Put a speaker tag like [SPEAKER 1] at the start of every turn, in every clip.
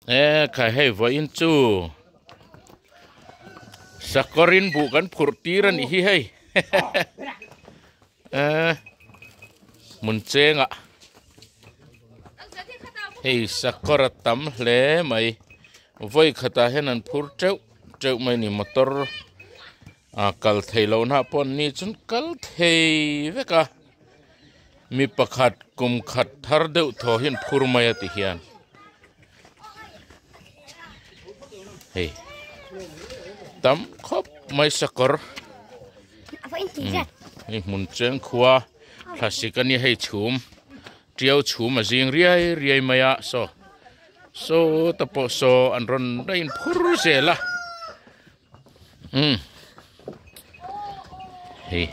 [SPEAKER 1] E khai hei vawiin chu sakawrin buh kan phurh tir a nih hi hei e hmun chengah hei sakawr a tam hle mai vawi khatah hian an phur teuh teuh mai a ni motor ah kal theih lohna pawh an ni chuan kal thei vek a. Mi pakhat kum khat thar deuh thaw hian phur mai a ti hian hei tam khawp mai sakawr hei hmun cheng khua thlasik a nia hei chhum tiau chhum a zing riai riai mai a saw saw te pawh saw an rawn daih in phur zel a. Umm hei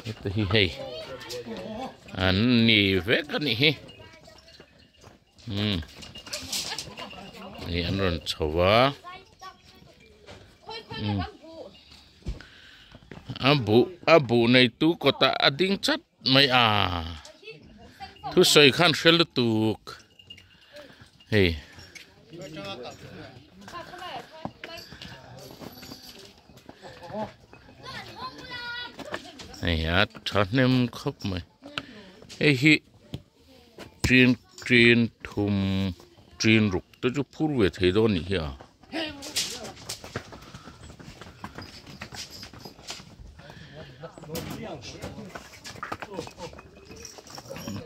[SPEAKER 1] heta hi hei an ni vek a nih hi umm hei an rawn chho va umm a buh a buh neitu kawtah a ding chat mai a thusawi khan hre lutuk hei. Hei a thahnem khawp mai hei hi ṭin ṭin thum ṭin ruk te chu phur ve thei dawn a nih hi a.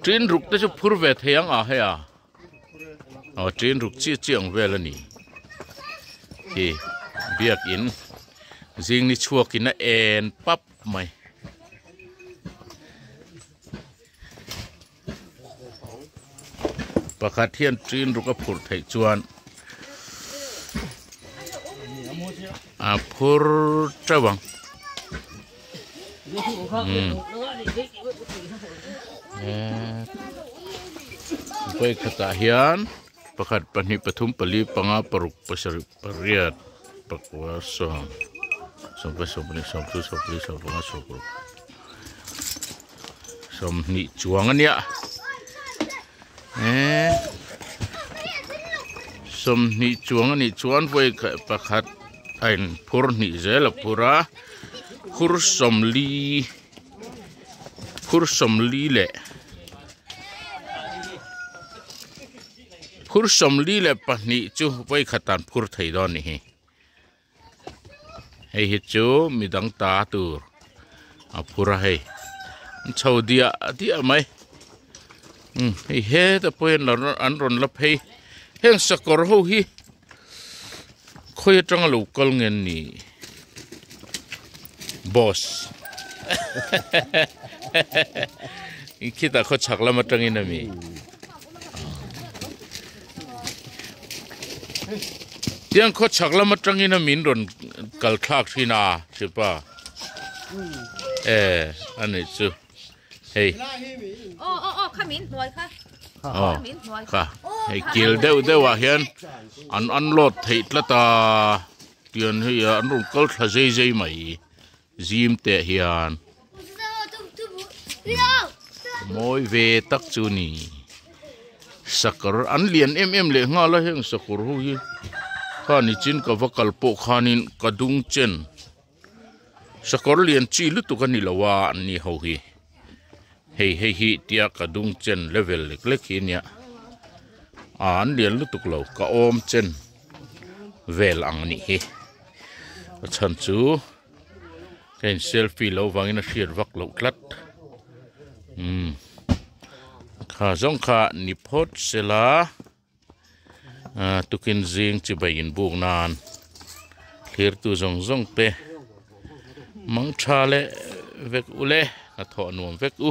[SPEAKER 1] Ṭin ruk te chu phur ve thei ang a hei a. Aw ṭin ruk chiah chiah ang vel a ni hi biakin zing ni chhuakin a en pap mai. Pakhat hian ṭin ruk a phurh theih chuan a phur teuh ang. Vawi khatah hian pakhat pahnih pathum pali panga paruk pasarih pariat pakua sawm sawmkua sawmpahnih sawmthum sawmpali sawmpanga sawmparuk sawmhnih chuang a nia eee sawmhnih chuang a nih chuan vawi pakhat a inphur hnih zel a phur a. Phur sawmli phur sawmli leh phur sawmli leh pahnih chu vawikhat an phur thei dawn a ni hi hei hi chu midang ta tur a phur a hei an chho diah diah mai umm hei heta pawh hian an rawn la phei heng sakawr ho hi. Khawi atanga lo kal nge an nih? Boss Khitah khaw chhak lam atangin a mi? Tiang khaw chhak lam atangin a min rawn kal thlak thin a hripa e a nih chu. Hei.
[SPEAKER 2] Aw aw aw kha min hnuai kha.
[SPEAKER 1] Aw kha hei kil deuh deuh ah hian an unload theih tlat a tian hei an rawn kal thla zei zei mai zim teh hian mawi ve tak chu ni sakawr an lian em em leh nghal a heng sakawr ho hi kha nichin ka va kal pawh khanin ka dung chen. Sakawr lian chi lutuk a ni lo a an ni ho hi hei hei hi tia ka dung chen level lek lek hi ania ah an lian lutuk lo ka awm chen vel ang a nih hi a chhan chu ka in selfie loh vangin a hriat vak loh tlat umm kha zawng kha ni phawt sela. Ahh tukin zing chibai inbuk nan thlirtu zawng zawng te mang tha leh vek u le hnathawh nuam vek u.